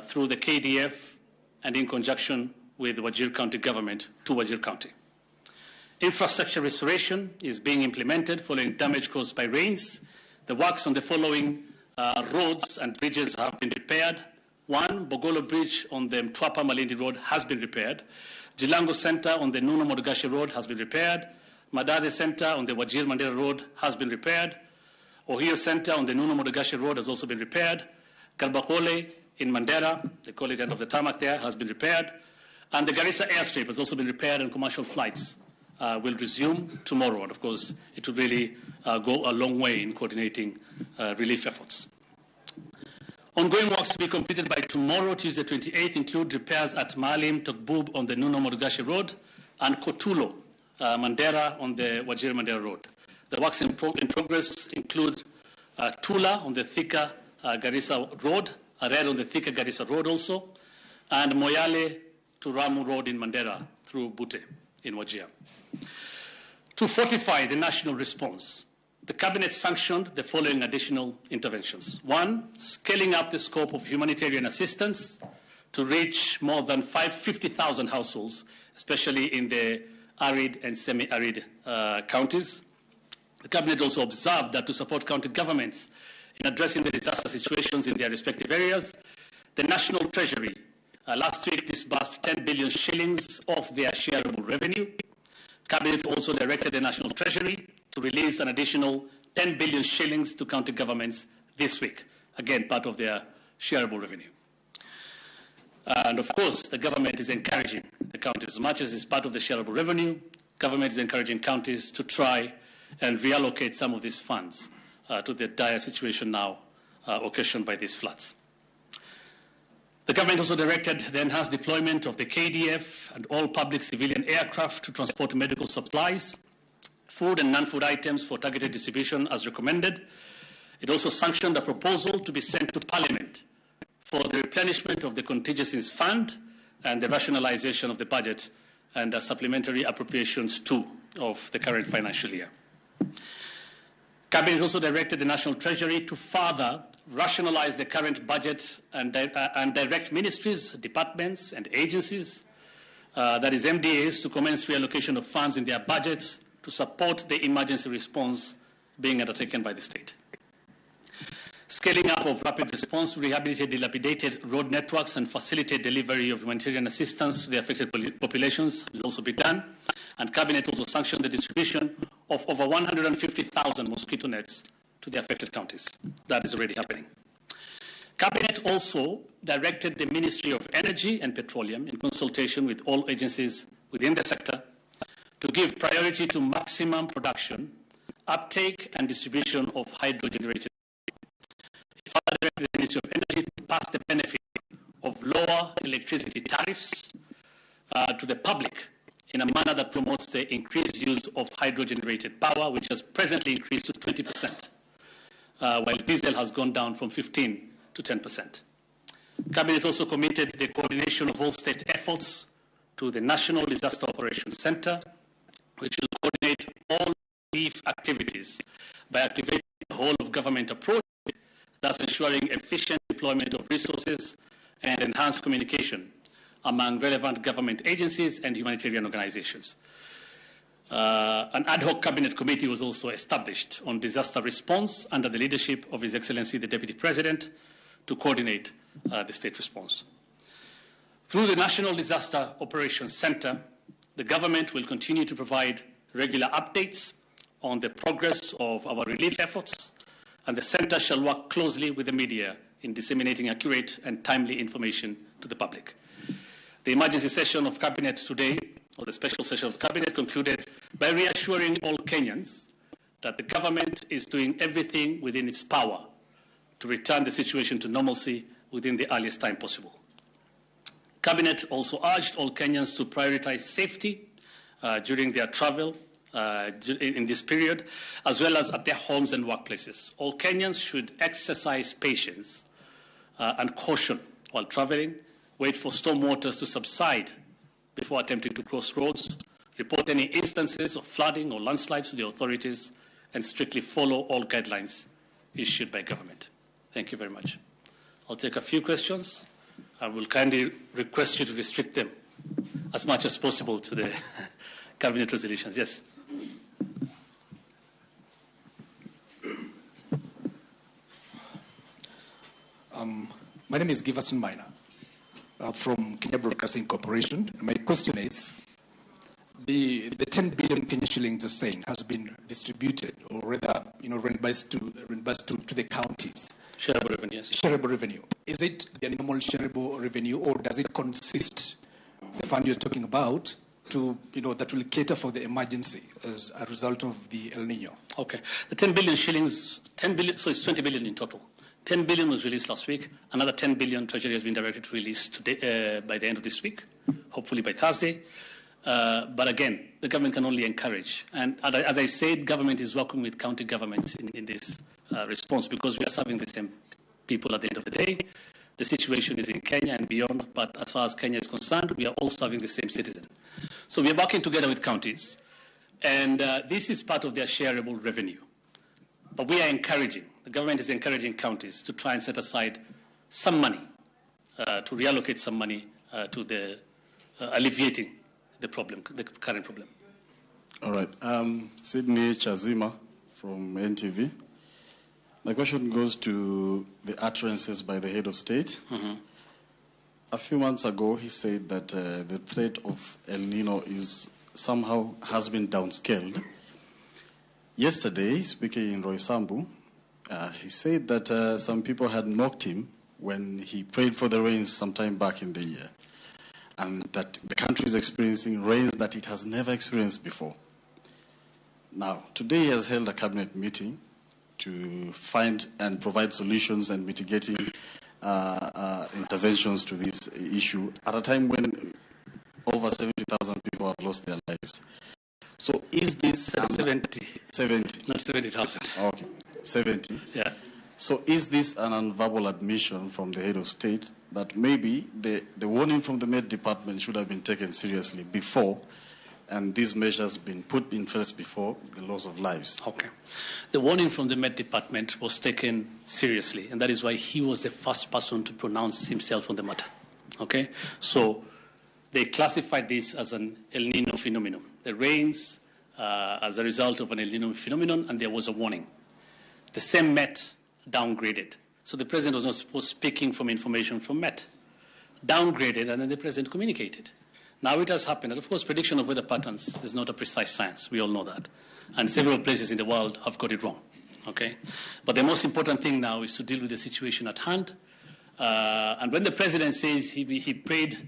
through the KDF and in conjunction with the Wajir County government to Wajir County. Infrastructure restoration is being implemented following damage caused by rains. The works on the following roads and bridges have been repaired. One, Bogolo Bridge on the Mtwapa Malindi Road has been repaired. Jilango Center on the Nuno Modogashe Road has been repaired. Madade Center on the Wajir Mandera Road has been repaired. Ohio Center on the Nuno Modogashe Road has also been repaired. Karbakole in Mandera, they call it end of the tarmac there, has been repaired. And the Garissa airstrip has also been repaired, and commercial flights will resume tomorrow. And of course, it will really go a long way in coordinating relief efforts. Ongoing works to be completed by tomorrow, Tuesday 28th, include repairs at Maalim Tokbub on the Nuno Modogashe Road and Kotulo, Mandera on the Wajir Mandera Road. The works in progress include Tula on the Thika Garissa Road, Arer on the Thika Garissa Road also, and Moyale to Ramu Road in Mandera through Bute in Wajir. To fortify the national response, the Cabinet sanctioned the following additional interventions. One, scaling up the scope of humanitarian assistance to reach more than 550,000 households, especially in the arid and semi-arid counties. The Cabinet also observed that to support county governments in addressing the disaster situations in their respective areas, the National Treasury last week disbursed 10 billion shillings of their shareable revenue. Cabinet also directed the National Treasury to release an additional 10 billion shillings to county governments this week, again, part of their shareable revenue. And of course, the government is encouraging the counties, as much as it's part of the shareable revenue, government is encouraging counties to try and reallocate some of these funds to the dire situation now occasioned by these floods. The government also directed the enhanced deployment of the KDF and all public civilian aircraft to transport medical supplies, food and non-food items for targeted distribution as recommended. It also sanctioned a proposal to be sent to Parliament for the replenishment of the contingencies fund and the rationalization of the budget and the supplementary appropriations too of the current financial year. Cabinet also directed the National Treasury to further rationalize the current budget and direct ministries, departments, and agencies, that is MDAs, to commence reallocation of funds in their budgets to support the emergency response being undertaken by the state. Scaling up of rapid response to rehabilitate dilapidated road networks and facilitate delivery of humanitarian assistance to the affected populations will also be done. And Cabinet also sanctioned the distribution of over 150,000 mosquito nets to the affected counties. That is already happening. Cabinet also directed the Ministry of Energy and Petroleum, in consultation with all agencies within the sector, to give priority to maximum production, uptake, and distribution of hydro-generated. It further directed the Ministry of Energy to pass the benefit of lower electricity tariffs to the public in a manner that promotes the increased use of hydro-generated power, which has presently increased to 20%, while diesel has gone down from 15 to 10%. Cabinet also committed the coordination of all state efforts to the National Disaster Operations Center, which will coordinate all relief activities by activating the whole of government approach, thus ensuring efficient deployment of resources and enhanced communication among relevant government agencies and humanitarian organizations. An ad hoc cabinet committee was also established on disaster response under the leadership of His Excellency the Deputy President to coordinate the state response. Through the National Disaster Operations Center, the government will continue to provide regular updates on the progress of our relief efforts, and the center shall work closely with the media in disseminating accurate and timely information to the public. The emergency session of Cabinet today, or the special session of Cabinet, concluded by reassuring all Kenyans that the government is doing everything within its power to return the situation to normalcy within the earliest time possible. Cabinet also urged all Kenyans to prioritize safety during their travel in this period, as well as at their homes and workplaces. All Kenyans should exercise patience and caution while traveling, wait for storm waters to subside before attempting to cross roads, report any instances of flooding or landslides to the authorities, and strictly follow all guidelines issued by government. Thank you very much. I'll take a few questions. I will kindly request you to restrict them as much as possible to the cabinet resolutions. Yes. My name is Giverson Maina from Kenya Broadcasting Corporation. My question is, the 10 billion Kenya shillings you're saying has been distributed, or rather, you know, reimbursed to the counties. Shareable revenue, yes. Shareable revenue. Is it the normal shareable revenue, or does it consist, the fund you're talking about, to, you know, that will cater for the emergency as a result of the El Nino? Okay. The 10 billion shillings, 10 billion, so it's 20 billion in total. 10 billion was released last week. Another 10 billion Treasury has been directed to release today, by the end of this week, hopefully by Thursday. But again, the government can only encourage. And as I said, government is working with county governments in this response, because we are serving the same people at the end of the day. The situation is in Kenya and beyond, but as far as Kenya is concerned, we are all serving the same citizen. So we are working together with counties, and this is part of their shareable revenue. But we are encouraging, the government is encouraging counties to try and set aside some money, to reallocate some money to the alleviating the problem, the current problem. All right. Sydney Chazima from NTV. My question goes to the utterances by the head of state. Mm-hmm. A few months ago, he said that the threat of El Nino is somehow has been downscaled. Yesterday, speaking in Roysambu, he said that some people had mocked him when he prayed for the rains sometime back in the year, and that the country is experiencing rains that it has never experienced before. Now, today he has held a cabinet meeting to find and provide solutions and mitigating interventions to this issue at a time when over 70,000 people have lost their lives. So is this... 70. 70. Not 70,000. Okay, 70. Yeah. So is this an unverbal admission from the head of state that maybe the warning from the Met Department should have been taken seriously before, and these measures been put in place before the loss of lives? Okay. The warning from the Met Department was taken seriously, and that is why he was the first person to pronounce himself on the matter. Okay? So they classified this as an El Nino phenomenon. The rains as a result of an El Nino phenomenon, and there was a warning. The same Met downgraded. So the president was not speaking from information from Met. Downgraded, and then the president communicated. Now it has happened. And of course, prediction of weather patterns is not a precise science. We all know that. And several places in the world have got it wrong. Okay? But the most important thing now is to deal with the situation at hand. And when the president says he prayed,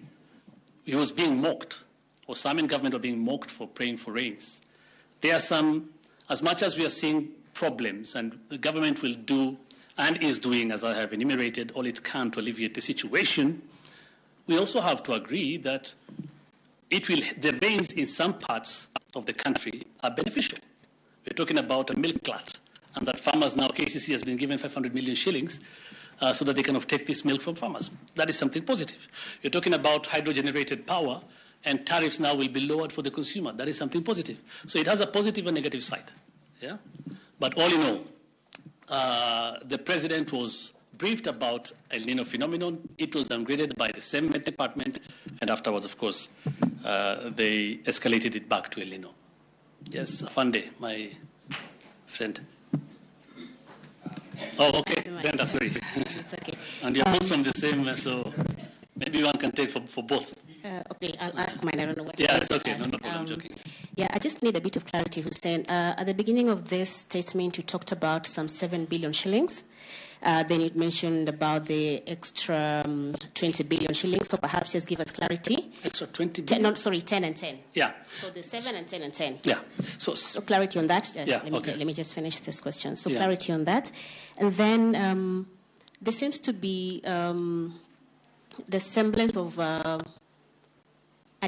he was being mocked, or some in government are being mocked for praying for rains. There are some, as much as we are seeing problems, and the government will do and is doing, as I have enumerated, all it can to alleviate the situation, we also have to agree that the rains in some parts of the country are beneficial. We're talking about a milk glut, and that farmers now, KCC has been given 500 million shillings so that they can take this milk from farmers. That is something positive. You're talking about hydro-generated power, and tariffs now will be lowered for the consumer. That is something positive. So it has a positive and negative side. Yeah? But all in all, the president was briefed about El Nino phenomenon. It was downgraded by the same Met Department, and afterwards, of course, they escalated it back to El Nino. Yes, Afande, my friend. Oh, okay, Brenda, sorry. It's okay. And you're both from the same, so maybe one can take for both. Okay, I'll ask mine. I don't know what. Yeah, it's okay. No problem. I'm joking. Yeah, I just need a bit of clarity, Hussein. At the beginning of this statement, you talked about some 7 billion shillings. Then you mentioned about the extra 20 billion shillings. So perhaps just give us clarity. Extra 20 billion? 10, no, sorry, 10 and 10. Yeah. So the 7 and 10 and 10. Yeah. So clarity on that. Yeah, okay. Let me just finish this question. So yeah. Clarity on that. And then there seems to be the semblance of a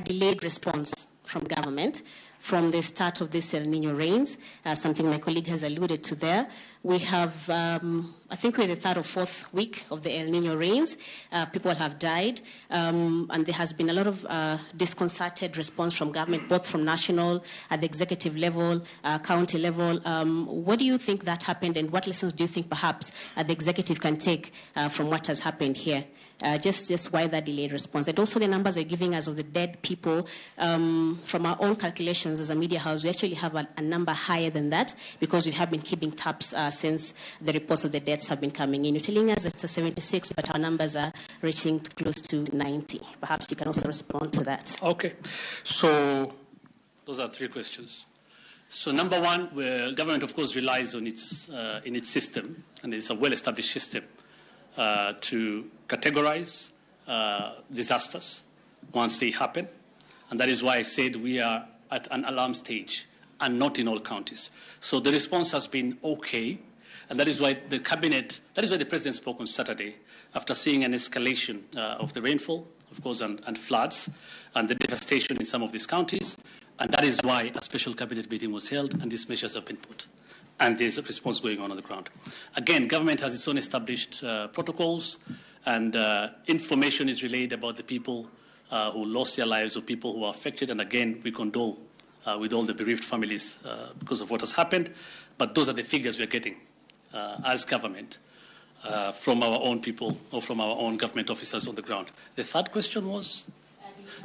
delayed response from government from the start of this El Nino rains, something my colleague has alluded to there. We have, I think we're the third or fourth week of the El Nino rains. People have died, and there has been a lot of disconcerted response from government, both from national, at the executive level, county level. What do you think that happened, and what lessons do you think perhaps the executive can take from what has happened here? Just why that delayed response. And also the numbers they're giving us of the dead people, from our own calculations as a media house, we actually have a number higher than that because we have been keeping tabs since the reports of the deaths have been coming in. You're telling us it's a 76, but our numbers are reaching close to 90. Perhaps you can also respond to that. Okay. So those are three questions. So number one, where government, of course, relies on its, in its system, and it's a well-established system to categorize disasters once they happen. And that is why I said we are at an alarm stage and not in all counties. So the response has been okay. And that is why the cabinet, that is why the president spoke on Saturday after seeing an escalation of the rainfall, of course, and floods and the devastation in some of these counties. And that is why a special cabinet meeting was held and these measures have been put. And there's a response going on the ground. Again, government has its own established protocols, and information is relayed about the people who lost their lives or people who are affected. And again, we condole with all the bereaved families because of what has happened. But those are the figures we're getting as government from our own people or from our own government officers on the ground. The third question was?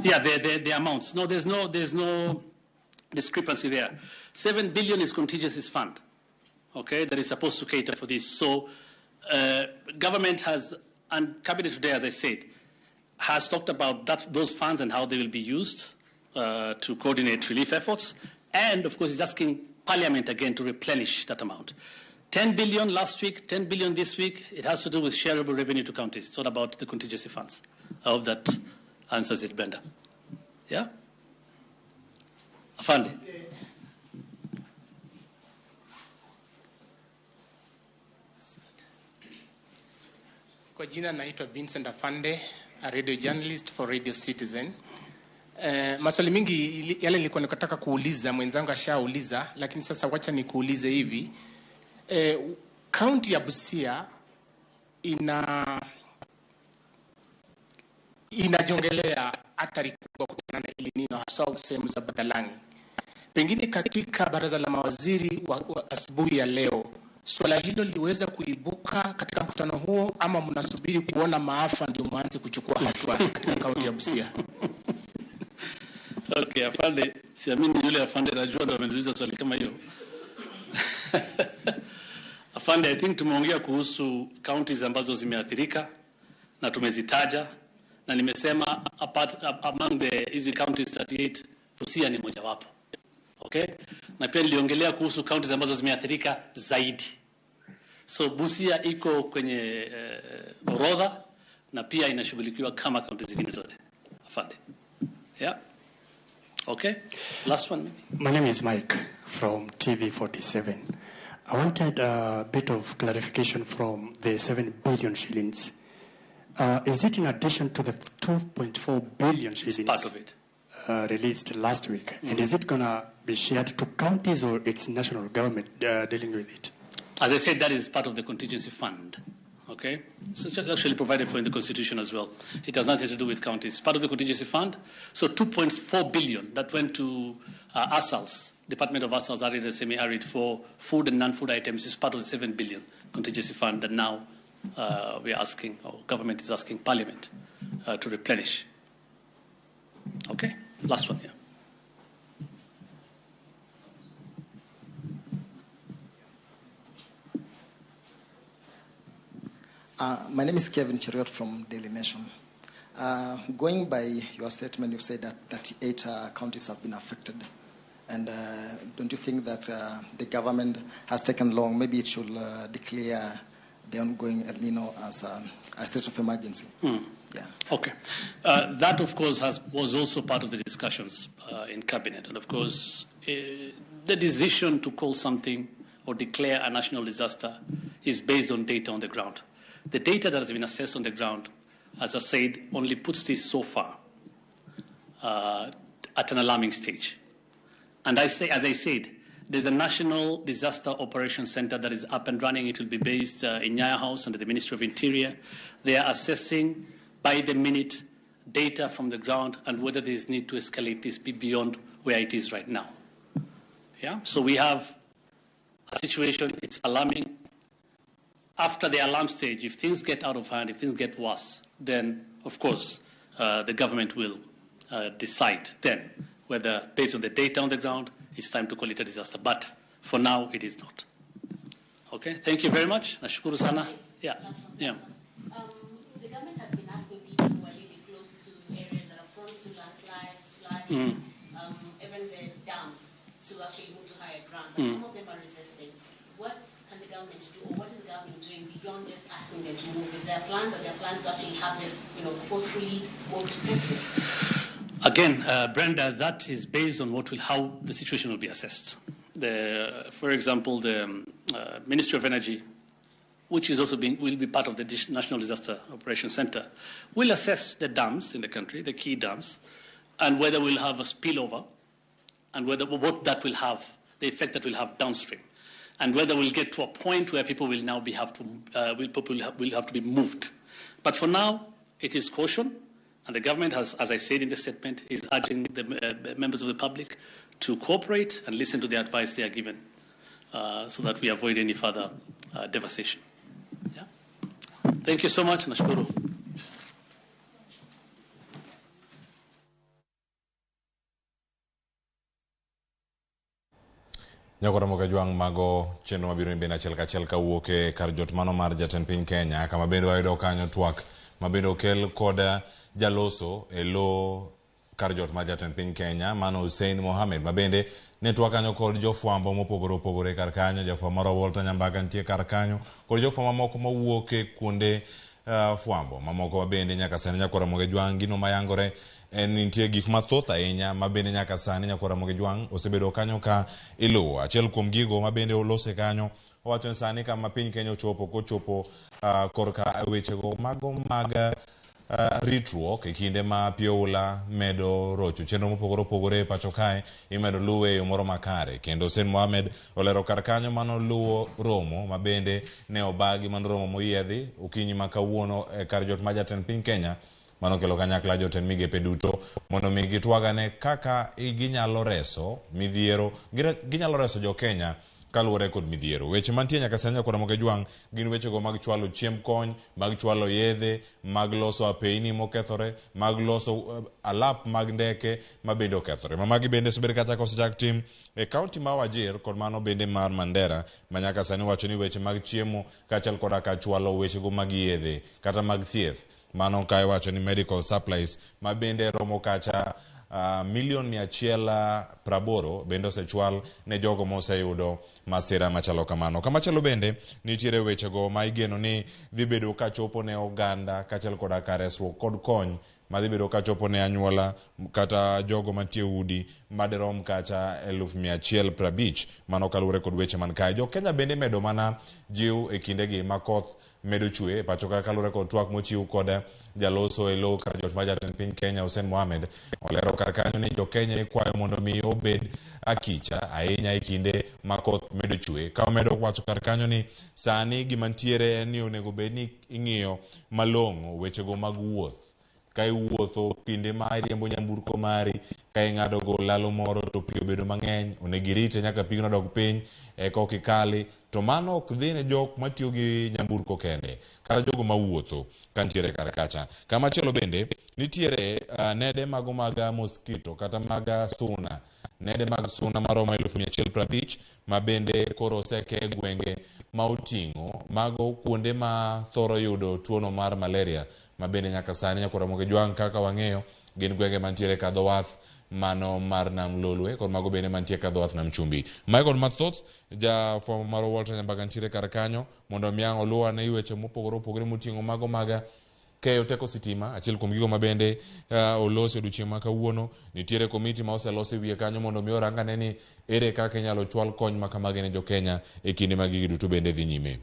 Yeah, the amounts. No, there's no discrepancy there. 7 billion is contingencies fund, okay, that is supposed to cater for this. So government has, and cabinet today, as I said, has talked about that, those funds and how they will be used to coordinate relief efforts. And, of course, is asking Parliament again to replenish that amount. 10 billion last week, 10 billion this week. It has to do with shareable revenue to counties. It's not about the contingency funds. I hope that answers it, Brenda. Yeah? Afande. Kwa jina naitwa Vincent Afande, a radio journalist for Radio Citizen. Maswali mingi yale nilikuwa nikataka kuuliza, mwenzangu ashauliza, lakini sasa wacha nikuulize hivi. County ya Busia inajongelea athari kubwa kutokana na El Nino, hasa sehemu za Budalangi. Pengine katika baraza la mawaziri wa asubuhi ya leo, swala hilo liweza kuibuka katika mkutano huo, ama mnasubiri kuona maafa ndio mwanze kuchukua hatua katika kaunti ya Busia? Okay, afande, siamini yule afande najua ndo ameniuliza swali kama hiyo. Afande, I think tumeongea kuhusu counties ambazo zimeathirika na tumezitaja, na nimesema apart, among the hizi counties 38 Busia ni mojawapo. Okay? Na pia niliongelea kuhusu counties ambazo zimeathirika zaidi. So Busia iko kwenye orodha na pia inashughulikiwa kama counties zingine zote. Afande. Yeah. Okay. Last one maybe. My name is Mike from TV47. I wanted a bit of clarification from the 7 billion shillings. Is it in addition to the 2.4 billion shillings it's part of it released last week? Mm-hmm. And is it going to be shared to counties or it's national government dealing with it? As I said, that is part of the contingency fund. Okay? So it's actually provided for in the Constitution as well. It has nothing to do with counties. It's part of the contingency fund. So 2.4 billion that went to ASALs, Department of ASALs, arid and semi-arid, for food and non-food items is part of the 7 billion contingency fund that now we are asking, or government is asking Parliament to replenish. Okay, last one here. My name is Kevin Cheriot from Daily Nation. Going by your statement, you said that 38 counties have been affected. And don't you think that the government has taken long? Maybe it should declare the ongoing El Nino as a state of emergency. Mm. Yeah. Okay. That, of course, was also part of the discussions in cabinet. And, of course, the decision to call something or declare a national disaster is based on data on the ground. The data that has been assessed on the ground, as I said, only puts this so far at an alarming stage. And I say, as I said, there's a National Disaster Operations Center that is up and running. It will be based in Nyayo House under the Ministry of Interior. They are assessing by the minute data from the ground and whether there is need to escalate this beyond where it is right now. Yeah? So we have a situation, it's alarming. After the alarm stage, if things get out of hand, if things get worse, then, of course, the government will decide then whether, based on the data on the ground, it's time to call it a disaster. But for now, it is not. Okay, thank you very much. Nashukuru sana. Yeah, yeah. The government has been asking people who are living close to areas that are prone to landslides, flooding, even the dams, to actually move to higher ground. But some of them are resisting. What can the government do, or what is the government doing beyond just asking them to move? Is there plans, or there are plans to actually have them, you know, forcefully move to safety? Again, Brenda, that is based on how the situation will be assessed. For example, the Ministry of Energy, which is also will be part of the National Disaster Operations Center, will assess the dams in the country, the key dams, and whether we'll have a spillover, and whether what that will have, the effect that will have downstream, and whether we'll get to a point where people will now be have to will have to be moved. But for now, it is caution, and the government has, as I said in the statement, is urging the members of the public to cooperate and listen to the advice they are given, so that we avoid any further devastation. Yeah. Thank you so much. Nashukuru. Nyakora Kajwang' mago chenro mabiro ni bende achiel kachiel kawuok e kar jot mano mar jatend piny Kenya, kama bende wayudo kanyo twak ma bende okel kod jaloso e lo kar jot mar jatend piny Kenya mano Hussein Mohamed, ma bende ne twak kanyo kod jofwambo mopogore opogore kar kanyo. Jafwambo moro Walter Nyambaka nitie kar kanyo kod jofwambo mamoko mawuok e kuonde fwambo mamoko ma bende nyaka sani Nyakwar Ramogi Ajwang' gino mayangore en nitie gik mathoth ahinya ma bende nyaka sani Nyakwar Ramogi Ajwang' osebedo kanyo ka iluwo. Achiel kuom gigo ma bende olose kanyo owacho ni sani kama piny Kenya ochopo kochopo korka wechego mago mag ritruok e kinde ma pi oula medo rocho chenro mopogore opogore e pacho kae, imedo luwe e yo moro makare. Kendo Hussein Mohamed olero kar kanyo mano luwo romo ma bende ne obagi, mano romo moyiedhi okinyi ma kawuono e kar jot mar jatend piny Kenya, mano kelo kanyakla jotend migepe duto mondo mi gitwagane kaka ginyalo reso midhiero, ginyalo reso jo Kenya kaluwore kod midhiero. Weche mantie nyaka sani Nyakwar Ramogi Ajwang' gin wechego mag chwalo chiemb kony, mag chwalo yedhe, mag loso apeyni mokethore, mag loso alap mag ndeke ma bende okethore. Ma magi bende osebed kata kosechak tim e kaunti ma Wajir kod mano bende mar Mandera, ma nyaka sani wacho ni weche mag chiemo kaachiel koda ka chwalo wechego mag yedhe kata mag thieth, mano ka iwacho ni medical supplies ma bende romo kacha milion 180 bende osechwal ne jogo moseyudo masira machalo kamano. Kamachielo bende nitiere wechego ma igeno ni dhi bedo kachopo ne oganda kaachiel koda ka resruok kod kony ma dhi bedo kachopo ne anyuola kata jogo mantie udi madirom kacha 150,000, mano kaluwore kod weche man kae. Jo Kenya bende medo mana jiw e kindegi ma koth medo chwe e pacho ka kaluwore kod twak mochiw kod jaloso e lo kar jot mar jatend piny Kenya Hussein Mohamed. Olero kar kanyo ni jo Kenya ikwayo mondo mi obed akicha ahinya e kinde ma koth medo chwe. Ka omedo wacho kar kanyo ni sani gima ntiere en ni onego bed ni ing'iyo malong'o wechego mag wuoth. Ka iwuotho kinde ma iriembo nyamburko mari, ka ing'ado go lalo moro to pi obedo mang'eny, onego irite nyaka pigno dog piny eka ok ikali. To mano ok dhi ne jok matiyo gi nyamburko kende, kata jogo mawuotho kantiere kar kacha. Kamachielo bende nitiere nede mago mag mosquito kata mag suna, nede mag suna maromo 150,000 ma bende koro oseke e gwenge ma oting'o mago kuonde ma thoro yudo tuono mar malaria, ma bende nyaka sani Nyakwar Ramogi Ajwang' kaka wang'eyo gin gwenge mantiere kadho wath mano mar Nam Lolwe kod mago bende mantie kadho wath Nam Chumbi. Michael mathoth jafwambo marwa Walter Nyambaka nitiere kar kanyo mondo mi ang' oluw ane weche mopogore opogore moting'o mago mag keyo teko sitima. Achiel kuom gigo ma bende olosi odiochieng' ma kawuono, nitiere komiti ma oselos e wiye kanyo mondo mi orang ane ni ere kaka inyalo chwal kony ma kamagi ne jo Kenya e kinde ma gigi duto bende dhi nyime.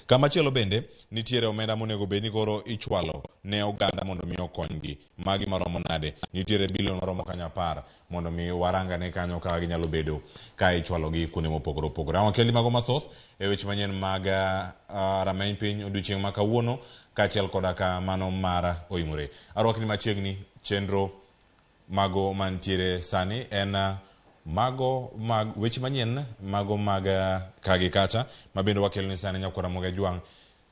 Kamachielo bende nitiere omenda monego bed ni koro ichwalo ne oganda mondo mi okonygi. Magi maromo nade? Nitiere bilion maromo kanyo 10 mondo mi warangane kanyo kaka ginyalo bedo ka ichwalogi kuonde mopogore opogore. Ang' wakeli mago mathoth e weche manyien mag rameny piny odiochieng' ma kawuono kaachiel koda ka mano mar oimore. Arwakni machiegni chenro mago mantiere sani en mago mag weche manyien mago mag kagi kacha ma bende wakeloni sani Nyakwar Ramogi Ajwang'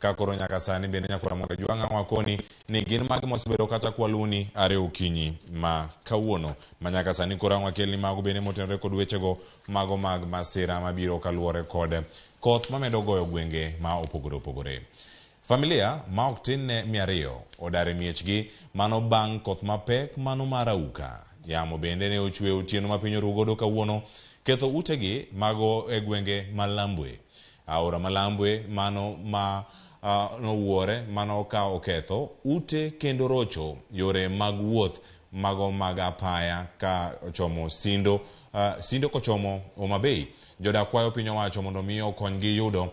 Ka koro nyaka sani bende nyakwar Ramogi Ajwang' wakoni ni gin mage mosebedo kata kwaluni are okinyi ma kawuono ma nyaka sani koro ang' wakelni mago bende motenore kod wechego mago mag masira mabiro kaluwore kod koth mamedo goyo gwenge ma opogore opogore. Familia ma ok tin ne 200 odar e miechgi mano bang' koth mapek mano mar auka. Yamo bende ne ochwe otieno ma piny oru godo kawuono ketho utegi mago e gwenge ma Lambwe. Aora ma Lambwe mano ma nowuore mano ka oketho ute kendo rocho yore mag wuoth mago mag apaya ka ochomo Sindo, Sindo kochomo Homa Bay. Jodak kwayo piny owacho mondo mi okonygi yudo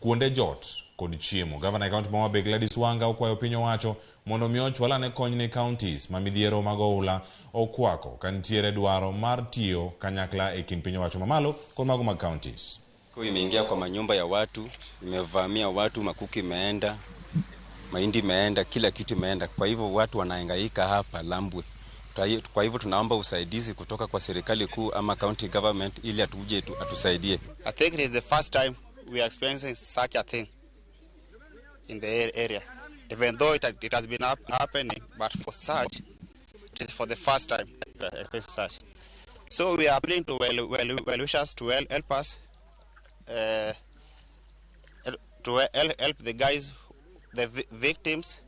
kuonde jot kod chiemo. Gavana e kaunti ma Homa Bay Gladys Wanga okwayo piny owacho mondo mi ochwal ane kony ne counties ma midhiero mag oula okwako ka nitiere dwaro mar tiyo kanyakla e kind piny owacho mamalo kod mago mag counties. Kwa imeingia kwa manyumba ya watu, imevamia watu, makuki imeenda, mahindi imeenda, kila kitu imeenda. Kwa hivyo watu wanahangaika hapa Lambwe. Kwa hivyo tunaomba usaidizi kutoka kwa serikali kuu ama county government ili atuje atusaidie. I think it is the first time we are experiencing such a thing in the area. Even though it has been happening, but for such, it is for the first time we are experiencing such. So we are appealing to well-wishers to help us, to help the guys, the victims.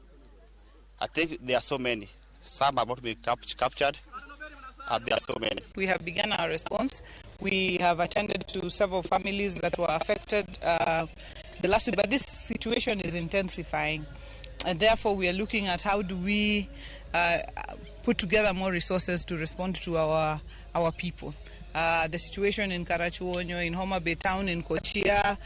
I think there are so many. Some are about to be captured, and there are so many. We have begun our response. We have attended to several families that were affected the last week, but this situation is intensifying. And therefore, we are looking at how do we put together more resources to respond to our people. The situation in Karachuonyo, in Homa Bay Town, in Kochia,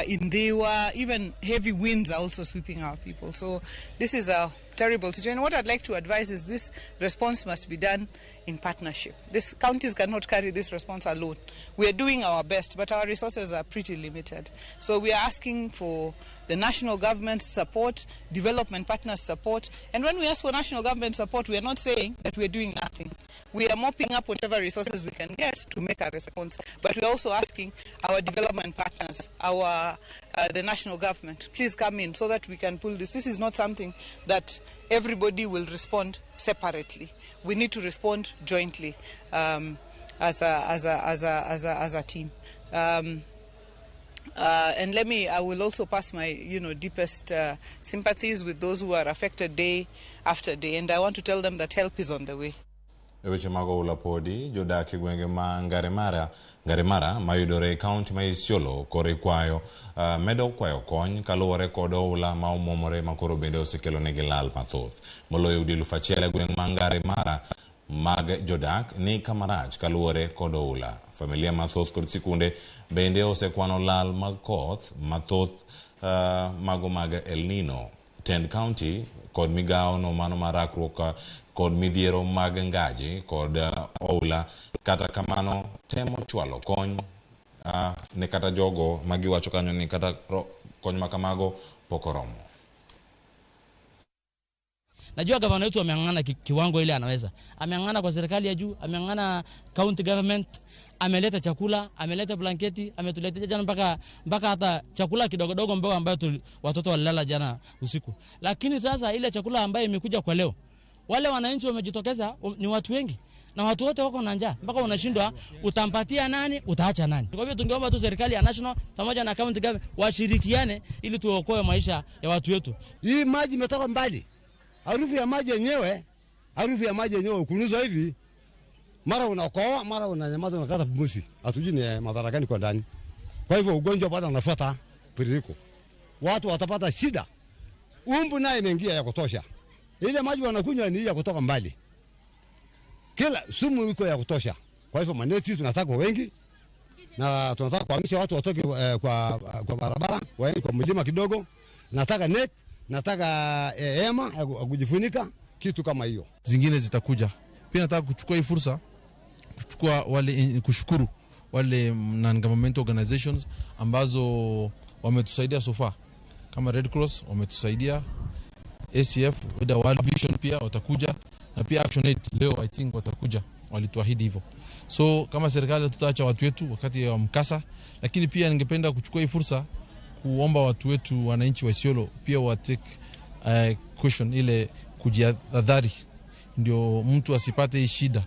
in Dewa, even heavy winds are also sweeping our people. So this is a terrible situation. What I'd like to advise is this response must be done in partnership. These counties cannot carry this response alone. We are doing our best, but our resources are pretty limited. So we are asking for the national government's support, development partners' support. And when we ask for national government support, we are not saying that we are doing nothing. We are mopping up whatever resources we can get to make a response. But we are also asking our development partners, the national government, please come in so that we can pull this. This is not something that everybody will respond separately. We need to respond jointly as a team. And I will also pass my, deepest sympathies with those who are affected day after day, and I want to tell them that help is on the way. E weche mag oula podi, jodak e gwenge ma Ngaremara mayudore e kaunti ma Isiolo koro ikwayo medo kwayo kony kaluwore kod oula ma omwomore ma koro bende osekelo negi lal mathoth. Moloyo udi 1000 e gweng' ma Ngaremara mag jodak ni kamarach kaluwore kod oula. Familia mathoth kod sikunde bende osekwano lal mag koth mathoth mago mag El Nino. Tend county kod migawo no mano mar rakruok kod midhiero mag ngaji kod oula kata kamano temo chwalo kony ne kata jogo magiwacho kanyo ni kata kony makamago pok oromo. Najua gavana wetu ameang'ana kiwango ile anaweza. Ameang'ana kwa serikali ya juu, ameang'ana county government, ameleta chakula, ameleta blanketi, ametuletea jana mpaka hata chakula kidogo dogo mboga ambayo watoto walilala jana usiku. Lakini sasa ile chakula ambayo imekuja kwa leo, wale wananchi wamejitokeza ni watu wengi. Na watu wote wako na njaa, mpaka unashindwa utampatia nani, utaacha nani. Kwa hivyo tungeomba tu serikali ya national pamoja na county government washirikiane ili tuokoe maisha ya watu wetu. Hii maji imetoka mbali. Harufu ya maji yenyewe ukunuza hivi, mara unakoa, mara unanyamaza, unakata pumzi. Hatujui ni madhara gani kwa ndani. Kwa hivyo ugonjwa bado unafuata piriko. Watu watapata shida. Umbu naye imeingia ya kutosha. Ile maji wanakunywa ni ya kutoka mbali. Kila sumu iko ya kutosha. Kwa hivyo maneti tunataka wengi na tunataka kuhamisha watu watoke kwa barabara, waende kwa mlima kidogo. Nataka net, nataka hema ya kujifunika, kitu kama hiyo. Zingine zitakuja. Pia nataka kuchukua hii fursa kuchukua wale kushukuru wale non-governmental organizations ambazo wametusaidia so far. Kama Red Cross wametusaidia, ACF, World Vision pia watakuja, na pia Action Aid leo I think watakuja, walituahidi hivyo. So kama serikali tutaacha watu wetu wakati wa mkasa, lakini pia ningependa kuchukua hii fursa kuomba watu wetu wananchi wa Isiolo pia wa take caution ile kujiadhari ndio mtu asipate hii shida.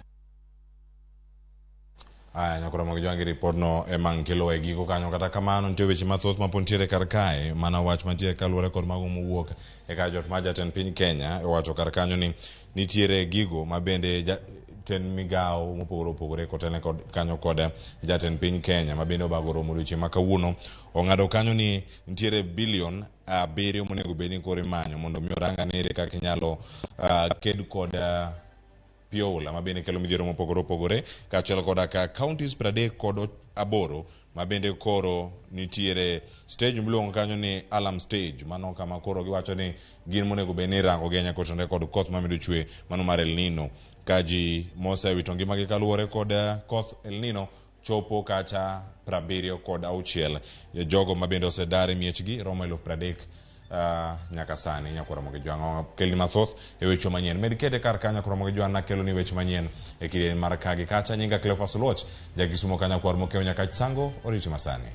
Aya, nyakora mag jwangi ripodno ema nkelo e giko kanyo. Kata kamano nitie weche mathoth ma pod nitiere kar kae, mana wach mantie kaluwore kod mago mowuok e kar jot mar jatend piny Kenya owacho kar kanyo ni nitiere gigo ma bende jatend migawo mopogore opogore kotelne kod kanyo kod jatend piny Kenya ma bende obago romo odiochieng' ma kawuono ong'ado kanyo ni nitiere bilion 7 monego bed ni koro imanyo mondo mi orang ane ere kaka inyalo ked kod pi oula ma bende kelo midhiero mopogore opogore kaachiel koda ka counties 38 ma bende koro nitiere stage miluongo kanyo ni alarm stage, mano kama koro giwacho ni gin monego bed ni irango gi ahinya kotenore kod koth mamedo chwe mano mar El Nino, ka ji mosewito ngimagi kaluwore kod koth El Nino chopo kacha 76, jogo ma bende osedar e miechgi romo 30,000 nyaka sani. Nyakwar Ramogi Jwang' kelni mathoth e weche manyien, med kete kar ka Nyakwar Ramogi Jwang' nakelo ni weche manyien e kidieny mar ka gi kacha. Nyinga Cleophas Oluoch, jakisumo ka nyakwar Mokeo Nyakach Sango, oriti masani.